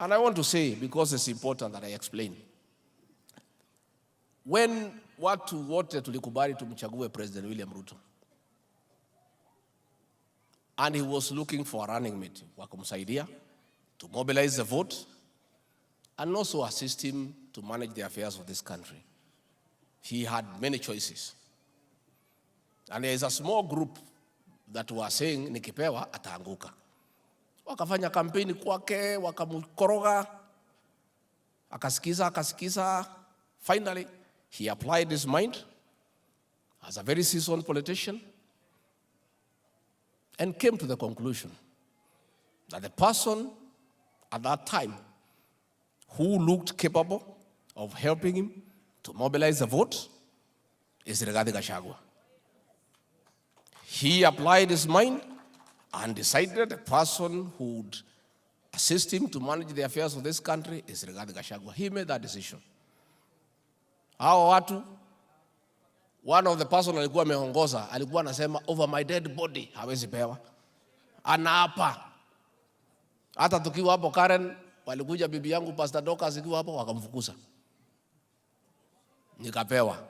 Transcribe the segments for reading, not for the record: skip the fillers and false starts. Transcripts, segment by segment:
And I want to say, because it's important that I explain. When watu wote tulikubali tumchague President William Ruto, and he was looking for a running mate wa kumsaidia to mobilize the vote and also assist him to manage the affairs of this country. He had many choices. And there is a small group that were saying, "Nikipewa ataanguka." Wakafanya kampeni kwake, wakamkoroga, akasikiza, akasikiza. Finally, he applied his mind as a very seasoned politician and came to the conclusion that the person at that time who looked capable of helping him to mobilize the vote is Rigathi Gachagua. He applied his mind and decided the person who would assist him to manage the affairs of this country is Rigathi Gachagua. He made that decision. Hao watu, one of the person alikuwa ameongoza, alikuwa anasema, "Over my dead body, hawezi pewa." Anaapa. Hata tukiwa hapo Karen, walikuja bibi yangu Pastor Dorcas ikiwa hapo, wakamfukuza. Nikapewa.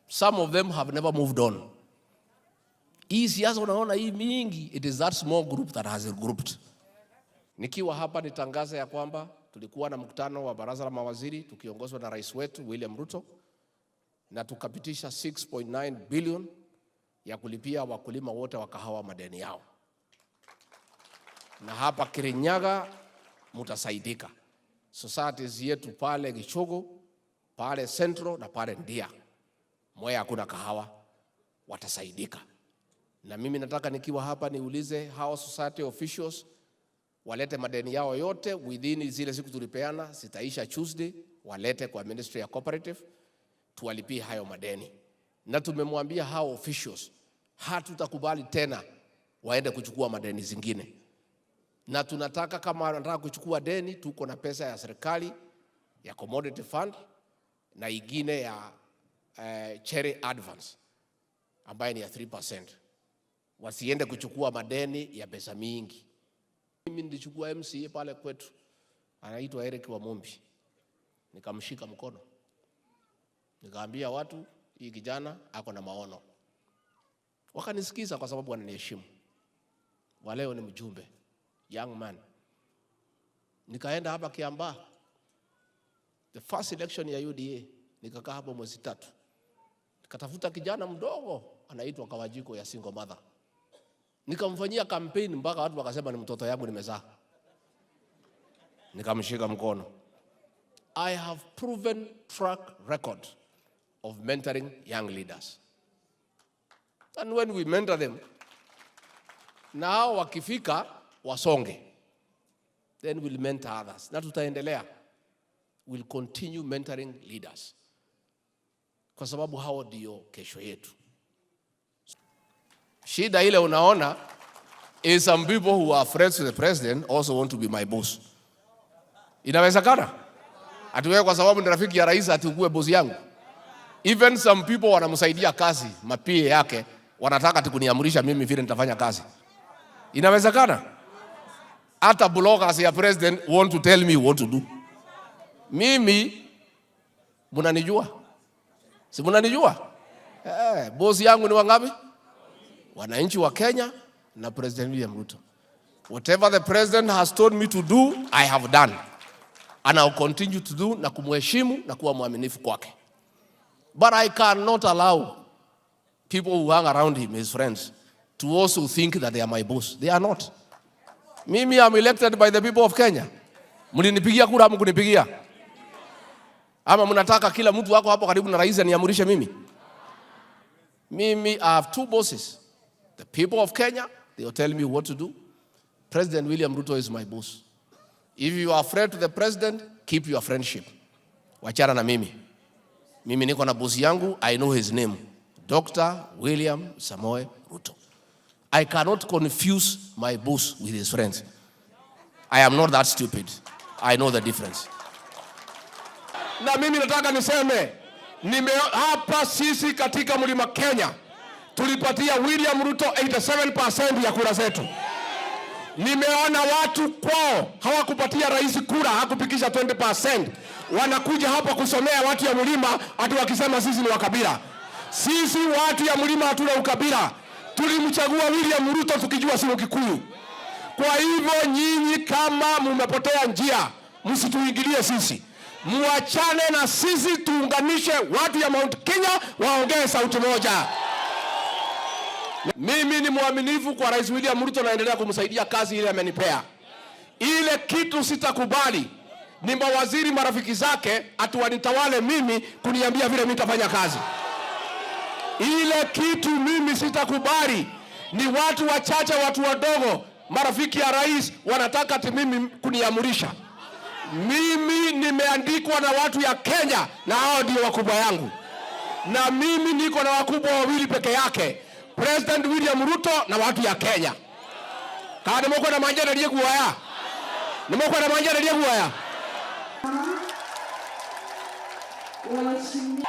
Some of them have never moved on. Hii siasa unaona hii mingi, it is that small group that has regrouped. Nikiwa hapa nitangaza ya kwamba tulikuwa na mkutano wa baraza la mawaziri tukiongozwa na rais wetu William Ruto na tukapitisha 6.9 billion ya kulipia wakulima wote wa kahawa madeni yao, na hapa Kirinyaga mutasaidika. Societies yetu pale Gichugu, pale Central na pale Ndia, Mwea hakuna kahawa, watasaidika. Na mimi nataka nikiwa hapa niulize hao society officials walete madeni yao yote within zile siku tulipeana, zitaisha Tuesday, walete kwa Ministry ya Cooperative tuwalipie hayo madeni. Na tumemwambia hao officials hatutakubali tena waende kuchukua madeni zingine, na tunataka kama wanataka kuchukua deni, tuko na pesa ya serikali ya commodity fund na ingine ya cherry advance ambaye ni ya 3%. Wasiende kuchukua madeni ya pesa mingi. Mimi nilichukua MCA pale kwetu, anaitwa Eric Wamumbi, nikamshika mkono, nikaambia watu, "Hii kijana ako na maono." Wakanisikiza kwa sababu wananiheshimu. Wa leo ni mjumbe, young man. Nikaenda hapa Kiambaa, the first election ya UDA, nikakaa hapo mwezi 3, nikatafuta kijana mdogo anaitwa Kawajiko ya single mother, nikamfanyia campaign mpaka watu wakasema ni mtoto yangu nimezaa. Nikamshika mkono. I have proven track record of mentoring young leaders. And when we mentor them, nao wakifika wasonge, then we'll mentor others. Na tutaendelea. We'll continue mentoring leaders, kwa sababu hao ndio kesho yetu. Shida ile unaona is some people who are friends with the president also want to be my boss. Inawezekana? Ati wewe kwa sababu ni rafiki ya rais ati ukuwe boss yangu? Even some people wanamsaidia kazi, maPA yake wanataka ati kuniamrisha mimi vile nitafanya kazi. Inawezekana? Hata bloggers ya president want to tell me what to do. Mimi mnanijua? Si mnanijua? Eh, boss yangu ni wangapi? Wananchi wa Kenya na President William Ruto. Whatever the president has told me to do, I have done. And I'll continue to do na kumheshimu na kuwa mwaminifu kwake. But I cannot allow people who hang around him, his friends, to also think that they are my boss. They are not. Mimi am elected by the people of Kenya. Mlinipigia kura ama kunipigia? Ama mnataka kila mtu wako hapo karibu na rais aniamurishe mimi? Mimi, I have two bosses. The people of Kenya, they will tell me what to do. President William Ruto is my boss. If you are afraid to the president, keep your friendship. Wachana na mimi. Mimi niko na boss yangu, I know his name. Dr. William Samoei Ruto. I cannot confuse my boss with his friends. I am not that stupid. I know the difference. Na mimi nataka niseme nime hapa sisi katika Mlima Kenya tulipatia William Ruto 87% ya kura zetu. Nimeona watu kwao hawakupatia rais kura, hakupitisha 20%. Wanakuja hapa kusomea watu ya mlima ati wakisema sisi ni wakabila. Sisi watu ya mlima hatuna ukabila. Tulimchagua William Ruto tukijua si Mkikuyu. Kwa hivyo nyinyi kama mumepotea njia, msituingilie sisi, muachane na sisi, tuunganishe watu ya Mount Kenya waongee sauti moja. Mimi ni mwaminifu kwa Rais William Ruto, naendelea kumsaidia kazi ile amenipea. Ile kitu sitakubali ni mawaziri marafiki zake ati wanitawale mimi kuniambia vile mimi nitafanya kazi. Ile kitu mimi sitakubali ni watu wachache, watu wadogo, marafiki ya rais wanataka ati mimi kuniamurisha. Mimi nimeandikwa na watu ya Kenya na hao ndio wakubwa yangu, na mimi niko na wakubwa wawili peke yake, President William Ruto na watu ya Kenya. Kana nĩmũkwenda manjererie guoya? Nĩmũkwenda manjererie guoya? Waheshimiwa.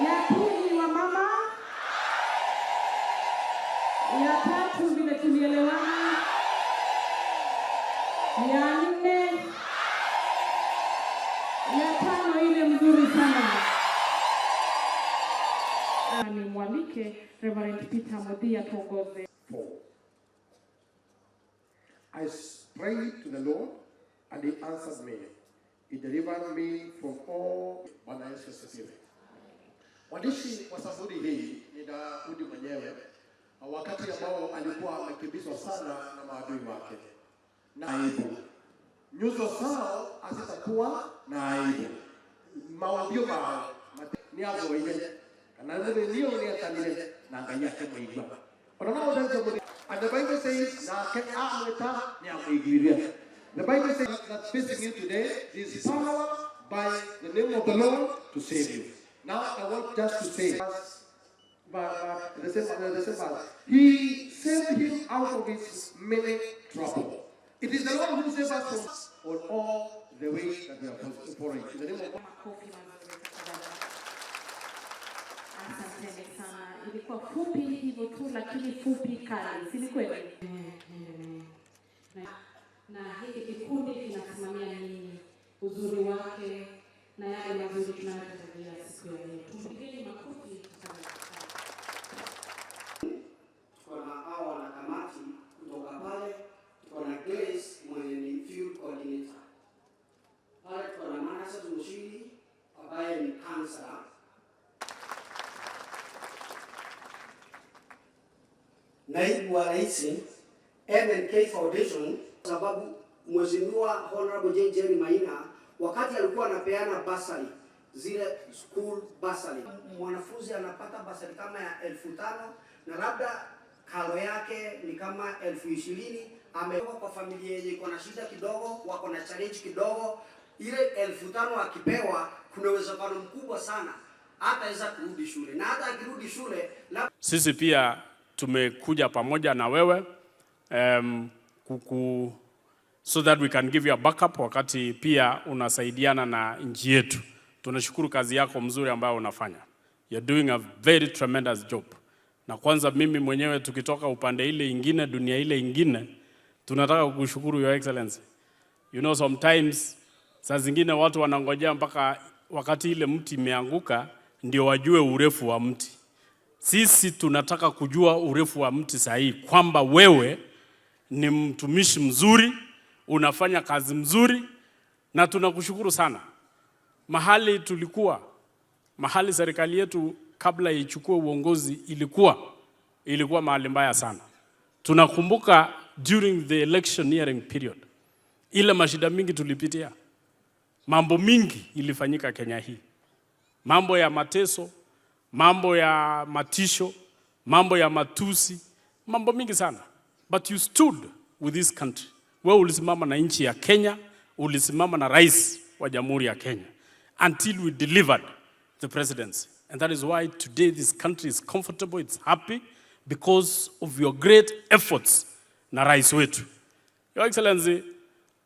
Ya pili wa mama, ya tatu vile tulielewana, ya nne, ya tano ile mzuri sana. Nimwalike Reverend Peter Modhi atuongoze. Four. I prayed to the Lord and he answered me. He delivered me from all. Bwana Yesu asifiwe. Mwandishi wa Zaburi hii ni Daudi mwenyewe, wakati ambao alikuwa amekimbizwa sana na maadui wake na aibu, nyuso zao hazitakuwa na aibu, mawambio mao nĩ athoire kana mũthĩni ũyũ nĩetanire na Ngai akĩmũigua. Ona no ũthengie mũthĩ. And the Bible says nake amwĩta nĩamũiguire. The Bible says that facing you today is power by the name of the Lord to save you. Now I want just to say, but the same verse. He saved him out of his many trouble. It is the Lord who saves us from on all the ways that we are following. In the name of God. Makofi mazuri tafadhali. Asanteni sana. Ilikuwa fupi hivyo tu, lakini fupi kali, si ni kweli? Na hiki kikundi kinasimamia nini, uzuri wake na yale mazuri tunayotarajia siku ya leo. Tumpigeni makofi tafadhali. Tuko na hao wanakamati kutoka pale, tuko na Grace mwenye ni field coordinator pale, tuko na Manasseh Mushiri ambaye ni counselor. Naibu wa Rais MNK Foundation, sababu Mheshimiwa Honorable J.J. Maina wakati alikuwa anapeana bursary, zile school bursary, mwanafunzi anapata bursary kama ya 5,000 na labda karo yake ni kama 20,000. Ametoka kwa familia yenye iko na shida kidogo, wako na challenge kidogo, ile 5,000 akipewa, kuna uwezekano mkubwa sana hataweza kurudi shule, na hata akirudi shule labda Sisi pia tumekuja pamoja na wewe so that we can give you a backup wakati pia unasaidiana na nchi yetu. Tunashukuru kazi yako mzuri ambayo unafanya. You're doing a very tremendous job. Na kwanza mimi mwenyewe tukitoka upande ile ingine, dunia ile ingine, tunataka kukushukuru, Your Excellency. Sometimes saa zingine watu wanangojea mpaka wakati ile mti imeanguka ndio wajue urefu wa mti. Sisi tunataka kujua urefu wa mti sahihi, kwamba wewe ni mtumishi mzuri, unafanya kazi mzuri, na tunakushukuru sana. Mahali tulikuwa, mahali serikali yetu kabla ichukue uongozi ilikuwa mahali mbaya sana. Tunakumbuka during the electioneering period, ile mashida mingi tulipitia, mambo mingi ilifanyika Kenya hii, mambo ya mateso, mambo ya matisho, mambo ya matusi, mambo mingi sana. But you stood with this country. Wewe ulisimama na nchi ya Kenya, ulisimama na rais wa Jamhuri ya Kenya until we delivered the presidency. And that is why today this country is comfortable, it's happy because of your great efforts na rais wetu. Your Excellency,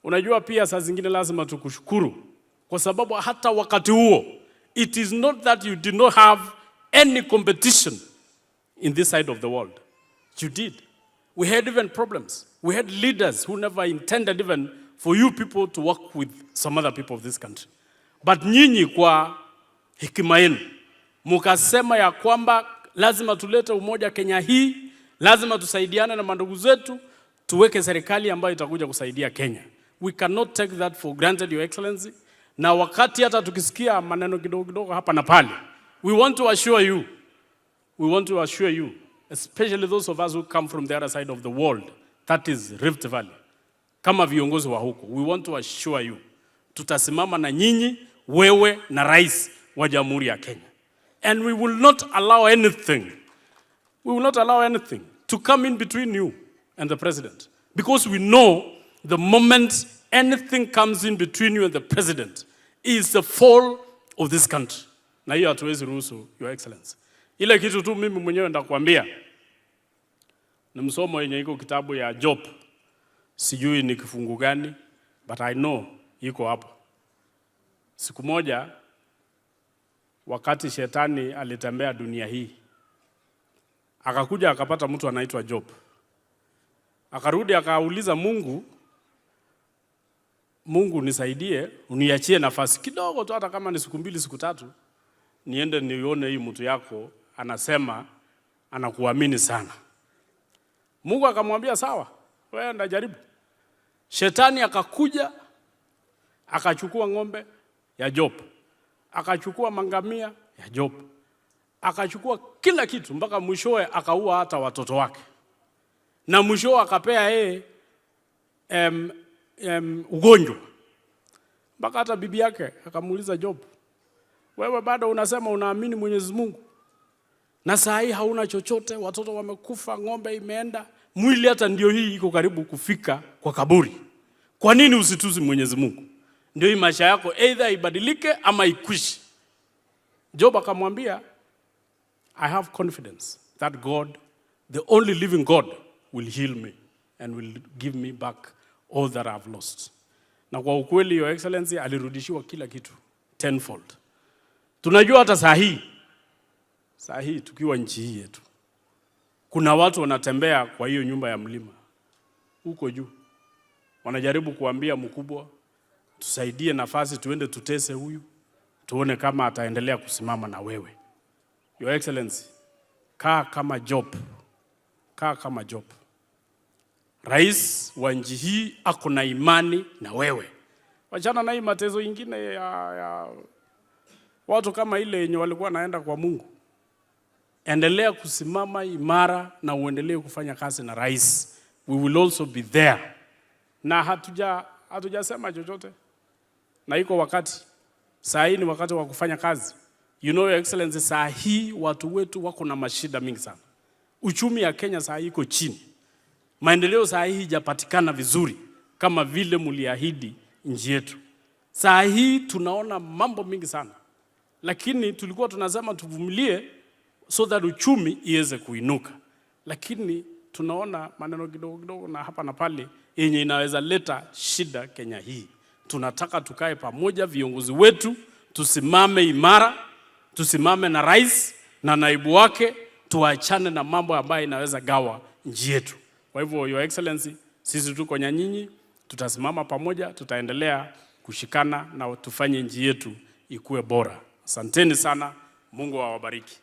unajua pia saa zingine lazima tukushukuru kwa sababu hata wakati huo, it is not that you did not have any competition in this side of the world. You did. We had even problems. We had leaders who never intended even for you people to work with some other people of this country. But nyinyi kwa hekima yenu mukasema ya kwamba lazima tulete umoja Kenya hii, lazima tusaidiane na mandugu zetu, tuweke serikali ambayo itakuja kusaidia Kenya. We cannot take that for granted, Your Excellency. Na wakati hata tukisikia maneno kidogo kidogo hapa na pale, we want to assure you, we want to assure you, especially those of us who come from the other side of the world, that is Rift Valley, kama viongozi wa huko, we want to assure you, tutasimama na nyinyi, wewe na rais wa Jamhuri ya Kenya. And we will not allow anything, we will not allow anything to come in between you and the president. Because we know the moment anything comes in between you and the president is the fall of this country. Na hiyo hatuwezi ruhusu, Your Excellency. Ile kitu tu mimi mwenyewe ndakwambia ni msomo yenye iko kitabu ya Job, sijui ni kifungu gani, but I know iko hapo. Siku moja wakati shetani alitembea dunia hii, akakuja akapata mtu anaitwa Job. Akarudi akauliza Mungu, "Mungu nisaidie, uniachie nafasi kidogo tu, hata kama ni siku 2 siku 3, niende nione hii mtu yako anasema anakuamini sana." Mungu akamwambia, "Sawa, wewe enda jaribu." Shetani akakuja akachukua ng'ombe ya Job, akachukua mangamia ya Job, akachukua kila kitu mpaka mwishowe akaua hata watoto wake, na mwishowe akapea yeye ugonjwa mpaka hata bibi yake akamuuliza Job, "Wewe bado unasema unaamini Mwenyezi Mungu na saa hii hauna chochote, watoto wamekufa, ng'ombe imeenda, mwili hata ndio hii iko karibu kufika kwa kaburi. Kwa nini usitusi Mwenyezi Mungu? Ndio hii maisha yako either ibadilike ama ikwishe." Job akamwambia, "I have confidence that God, the only living God, will heal me and will give me back all that I've lost." Na kwa ukweli, Your Excellency, alirudishiwa kila kitu tenfold. Tunajua hata saa hii tukiwa nchi hii yetu, kuna watu wanatembea kwa hiyo nyumba ya mlima huko juu, wanajaribu kuambia mkubwa, "Tusaidie nafasi tuende tutese huyu, tuone kama ataendelea kusimama na wewe." Your Excellency, kaa kama Job, kaa kama Job. Rais wa nchi hii ako na imani na wewe. Wachana na hii mateso ingine ya watu kama ile yenye walikuwa naenda kwa Mungu. Endelea kusimama imara na uendelee kufanya kazi na rais. We will also be there. Na hatujasema chochote, na iko wakati. Saa hii ni wakati wa kufanya kazi. You know, Your Excellency, saa hii watu wetu wako na mashida mingi sana. Uchumi ya Kenya saa hii iko chini. Maendeleo saa hii haijapatikana vizuri kama vile mliahidi nchi yetu. Saa hii tunaona mambo mingi sana, lakini tulikuwa tunasema tuvumilie so that uchumi iweze kuinuka, lakini tunaona maneno kidogo kidogo na hapa na pale yenye inaweza leta shida Kenya hii. Tunataka tukae pamoja, viongozi wetu, tusimame imara, tusimame na rais na naibu wake, tuachane na mambo ambayo inaweza gawa nchi yetu. Kwa hivyo, Your Excellency, sisi tuko na nyinyi, tutasimama pamoja, tutaendelea kushikana na tufanye nchi yetu ikuwe bora. Asanteni sana, Mungu awabariki.